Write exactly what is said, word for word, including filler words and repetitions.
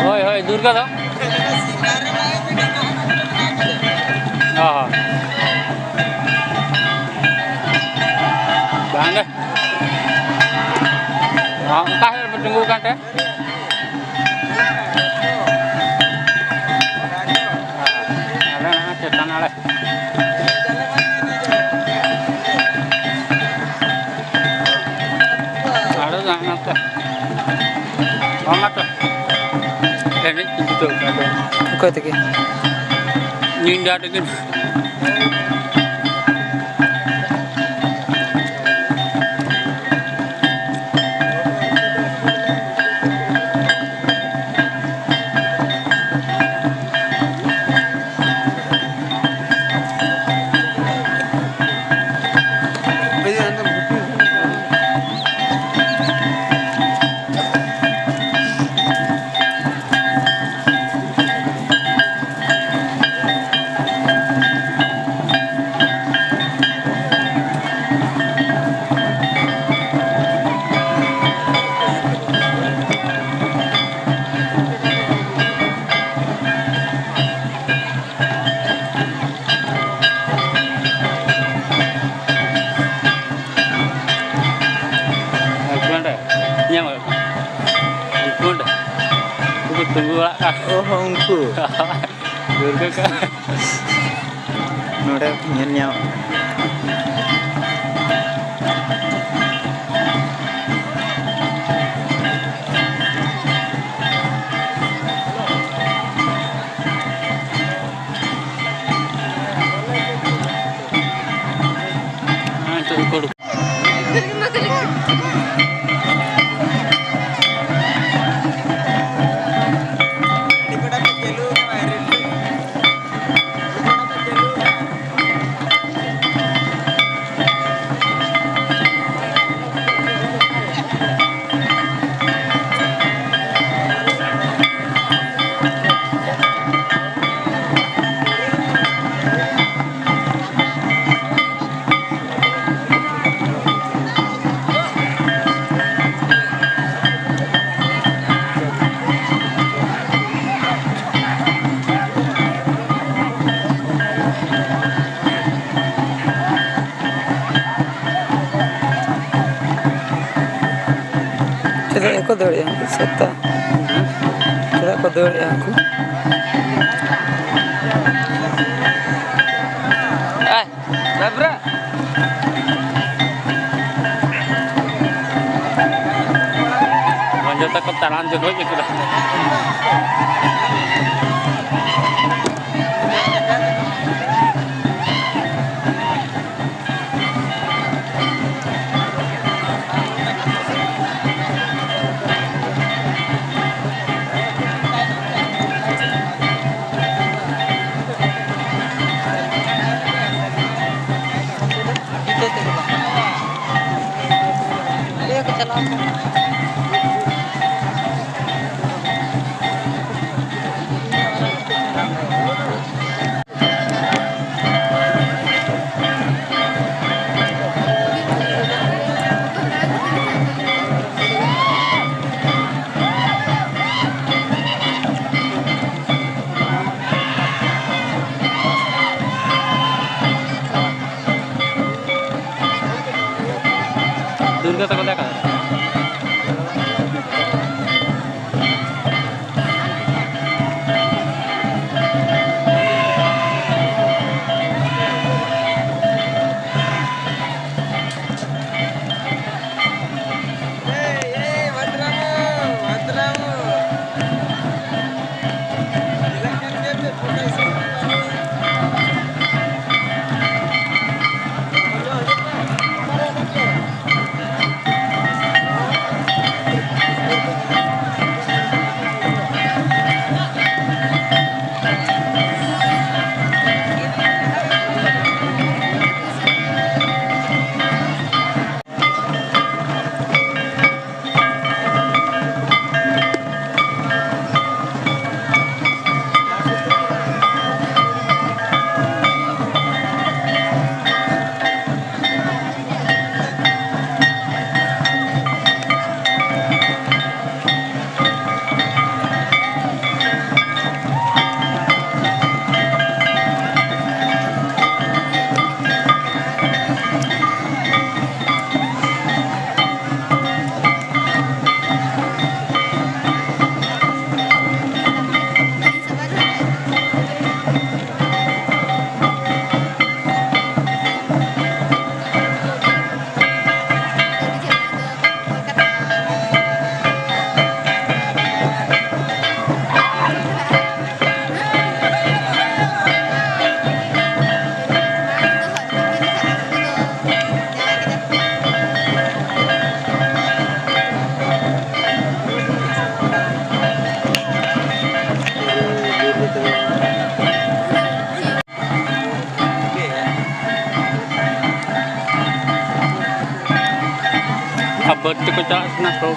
ᱦᱳᱭ, ᱦᱳᱭ, ᱫᱩᱨᱜᱟ ᱫᱚ᱾ ᱚ ᱦᱚᱸ᱾ ᱵᱟᱝᱜᱮ᱾ ᱚ, ᱚᱠᱟ ᱥᱮᱫ ᱨᱮᱯᱮ ᱛᱤᱸᱜᱩ ᱟᱠᱟᱱ ᱛᱮ? ᱟᱞᱮ ᱱᱚᱣᱟ ᱪᱮᱛᱟᱱ ᱟᱲᱮ᱾ ᱟᱲᱮ ᱫᱚ ᱦᱟᱱᱟ ᱛᱮ᱾ ᱚᱱᱟ ᱛᱮ᱾ ᱮᱱᱮᱡ ᱠᱚ ᱡᱩᱴᱟᱹᱣ ᱠᱟᱱᱟ᱾ ᱚᱠᱚᱭ ᱛᱟᱹᱠᱤᱱ? ᱧᱤᱫᱟᱹ ᱛᱟᱹᱠᱤᱱ᱾ ᱦᱟᱡᱵᱮᱱᱰ ᱮ ᱧᱟᱢ ᱟᱠᱟᱫ ᱠᱚᱣᱟ᱾ ᱦᱟᱡᱵᱮᱱᱰ ᱩᱱᱠᱩ ᱛᱤᱸᱜᱩ ᱵᱟᱲᱟᱜ ᱠᱟᱱ᱾ ᱚ ᱦᱚᱸ, ᱩᱱᱠᱩ᱾ ᱫᱩᱨᱜᱟᱹ ᱠᱚ᱾ ᱱᱚᱰᱮ ᱧᱮᱞ ᱧᱟᱢᱚᱜ ᱠᱟᱱᱟ᱾ ᱦᱮᱸ, ᱱᱤᱛᱚᱜ ᱫᱚᱠᱚ ᱩᱰᱩᱠ᱾ ᱪᱮᱫᱟᱜ ᱠᱚ ᱫᱟᱹᱲᱮᱜᱼᱟ ᱩᱱᱠᱩ ᱥᱮᱛᱟ? ᱪᱮᱫᱟᱜ ᱠᱚ ᱫᱟᱹᱲᱮᱜᱼᱟ ᱩᱱᱠᱩ? ᱮᱭ, ᱵᱟᱵᱨᱟ᱾ ᱡᱚᱛᱚ ᱠᱚ ᱛᱟᱲᱟᱢ ᱡᱚᱠᱷᱚᱡ ᱜᱮ ᱪᱮᱫᱟᱜ? ᱫᱩᱨᱜᱟ ᱛᱟᱠᱚ ᱫᱮᱠᱷᱟ᱾ ᱟᱨ ᱵᱟᱹᱫᱽ ᱛᱮᱠᱚ ᱪᱟᱞᱟᱜ ᱠᱟᱱᱟ ᱠᱚ᱾